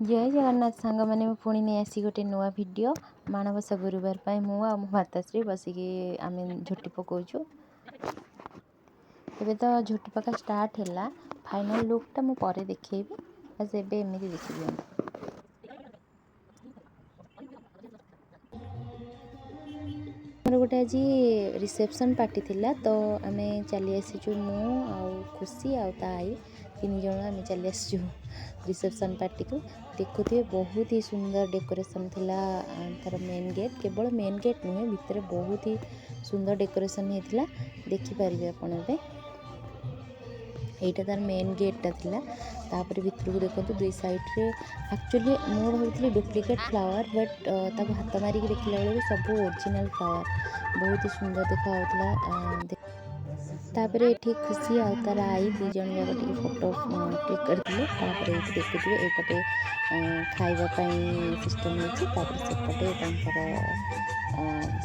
ଜୟ ଜଗନ୍ନାଥ ସାଙ୍ଗମାନେ, ମୁଁ ପୁଣି ନେଇ ଆସିଛି ଗୋଟେ ନୂଆ ଭିଡ଼ିଓ। ମାଣବସା ଗୁରୁବାର ପାଇଁ ମୁଁ ଆଉ ମୋ ମାତାଶ୍ରୀ ବସିକି ଆମେ ଝୋଟି ପକାଉଛୁ। ଏବେ ତ ଝୋଟି ପକା ଷ୍ଟାର୍ଟ ହେଲା। ଫାଇନାଲ୍ ଲୁକ୍ଟା ମୁଁ ପରେ ଦେଖେଇବି, ବାସ୍ ଏବେ ଏମିତି ଦେଖିଦିଅନ୍ତୁ। ଆମର ଗୋଟେ ଆଜି ରିସେପସନ୍ ପାର୍ଟି ଥିଲା, ତ ଆମେ ଚାଲି ଆସିଛୁ। ମୁଁ ଆଉ ଖୁସି ଆଉ ତା ଆଈ ତିନି ଜଣ ଆମେ ଚାଲି ଆସିଛୁ ରିସେପସନ୍ ପାର୍ଟିକୁ। ଦେଖୁଥିବେ, ବହୁତ ହି ସୁନ୍ଦର ଡେକୋରେସନ୍ ଥିଲା ତାର ମେନ୍ ଗେଟ୍। କେବଳ ମେନ୍ ଗେଟ୍ ନୁହେଁ, ଭିତରେ ବହୁତ ହି ସୁନ୍ଦର ଡେକୋରେସନ୍ ହେଇଥିଲା। ଦେଖିପାରିବେ ଆପଣ ଏବେ। ଏଇଟା ତାର ମେନ୍ ଗେଟ୍ଟା ଥିଲା। ତାପରେ ଭିତରକୁ ଦେଖନ୍ତୁ, ଦୁଇ ସାଇଡ଼୍ରେ। ଆକ୍ଚୁଆଲି ମୁଁ ଭାବିଥିଲି ଡୁପ୍ଲିକେଟ୍ ଫ୍ଲାୱାର୍, ବଟ୍ ତାକୁ ହାତ ମାରିକି ଦେଖିଲା ବେଳକୁ ସବୁ ଓରିଜିନାଲ୍ ଫ୍ଲାୱାର୍। ବହୁତ ହି ସୁନ୍ଦର ଦେଖାଯାଉଥିଲା। ତାପରେ ଏଠି ଖୁସି ଆଉ ତାର ଆଈ ଦୁଇ ଜଣ ଯାକ ଟିକେ ଫଟୋ କ୍ଲିକ୍ କରିଥିଲେ। ତାପରେ ଏଇଠି ଦେଖୁଥିବେ, ଏପଟେ ଖାଇବା ପାଇଁ ସିଷ୍ଟମ୍ ହେଇଛି। ତାପରେ ସେପଟେ ତାଙ୍କର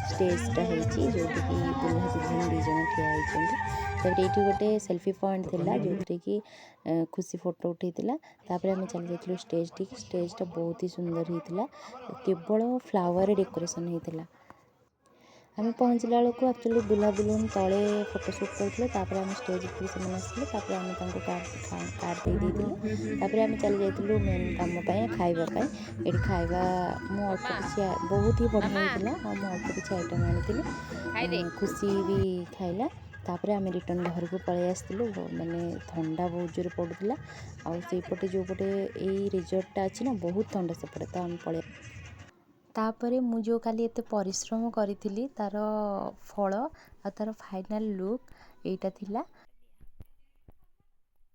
ଷ୍ଟେଜ୍ଟା ହେଇଛି, ଯେଉଁଠିକି ଦୁଲ୍ହା ଦୁଲ୍ହନ ଦୁଇ ଜଣ ଠିଆ ହେଇଛନ୍ତି। ତାପରେ ଏଇଠି ଗୋଟେ ସେଲ୍ଫି ପଏଣ୍ଟ ଥିଲା, ଯେଉଁଥିରେ କି ଖୁସି ଫଟୋ ଉଠେଇଥିଲା। ତାପରେ ଆମେ ଚାଲି ଯାଇଥିଲୁ ଷ୍ଟେଜ୍ ଠିକି। ଷ୍ଟେଜ୍ଟା ବହୁତ ହି ସୁନ୍ଦର ହେଇଥିଲା, କେବଳ ଫ୍ଲାୱାରରେ ଡେକୋରେସନ୍ ହେଇଥିଲା। ଆମେ ପହଞ୍ଚିଲା ବେଳକୁ ଆକ୍ଚୁଆଲି ଦୁଲ୍ହା ଦୁଲ୍ହନ ତଳେ ଫଟୋ ସୁଟ୍ କରୁଥିଲେ। ତାପରେ ଆମେ ଷ୍ଟେଜ୍ ଉପରକୁ ସେମାନେ ଆସିଲେ। ତାପରେ ଆମେ ତାଙ୍କୁ କାର୍ଡ଼ ଦେଇ ଦେଇଥିଲୁ। ତାପରେ ଆମେ ଚାଲି ଯାଇଥିଲୁ ମେନ୍ କାମ ପାଇଁ, ଖାଇବା ପାଇଁ। ଏଠି ଖାଇବା ମୁଁ ଅଳ୍ପ କିଛି, ବହୁତ ହି ବଢ଼ିଆ ହେଇଥିଲା ଆଉ ମୁଁ ଅଳ୍ପ କିଛି ଆଇଟମ୍ ଆଣିଥିଲି। ଖୁସି ବି ଖାଇଲା। ତାପରେ ଆମେ ରିଟର୍ଣ୍ଣ ଘରକୁ ପଳେଇ ଆସିଥିଲୁ। ମାନେ ଥଣ୍ଡା ବହୁତ ଜୋରେ ପଡ଼ୁଥିଲା ଆଉ ସେଇପଟେ, ଯେଉଁପଟେ ଏଇ ରିଜର୍ଟଟା ଅଛି ନା, ବହୁତ ଥଣ୍ଡା ସେପଟେ। ତ ଆମେ ପଳେଇ ତାପରେ ମୁଁ ଯେଉଁ କାଲି ଏତେ ପରିଶ୍ରମ କରିଥିଲି, ତା'ର ଫଳ ଆଉ ତା'ର ଫାଇନାଲ୍ ଲୁକ୍ ଏଇଟା ଥିଲା।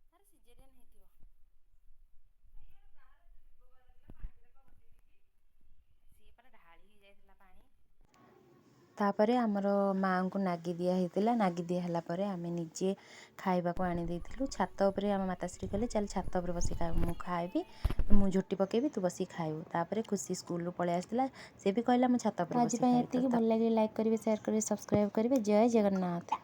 ତାର ସିଜେରିଆନ୍ ହେଇଥିବ। ସିଏ ପରା ଢାଳି ହେଇଯାଇଥିଲା ପାଣି। ତାପରେ ଆମର ମାଆଙ୍କୁ ନାଗି ଦିଆ ହେଇଥିଲା। ନାଗି ଦିଆ ହେଲା ପରେ ଆମେ ନିଜେ ଖାଇବାକୁ ଆଣି ଦେଇଥିଲୁ ଛାତ ଉପରେ। ଆମ ମାତାଶ୍ରୀ କହିଲେ, ଚାଲ ଛାତ ଉପରେ ବସିକି ଖାଇବୁ, ମୁଁ ଖାଇବି, ମୁଁ ଝୋଟି ପକେଇବି, ତୁ ବସିକି ଖାଇବୁ। ତାପରେ ଖୁସି ସ୍କୁଲରୁ ପଳେଇ ଆସିଥିଲା, ସେ ବି କହିଲା ମୁଁ ଛାତ ଉପରେ ଆଜି ବସିକି ପାଇଁ ଖାଇବି। ଏତିକି। ତ ଭଲ ଲାଗିଲେ ଲାଇକ୍ କରିବେ, ସେୟାର କରିବେ, ସବସ୍କ୍ରାଇବ୍ କରିବେ। ଜୟ ଜଗନ୍ନାଥ।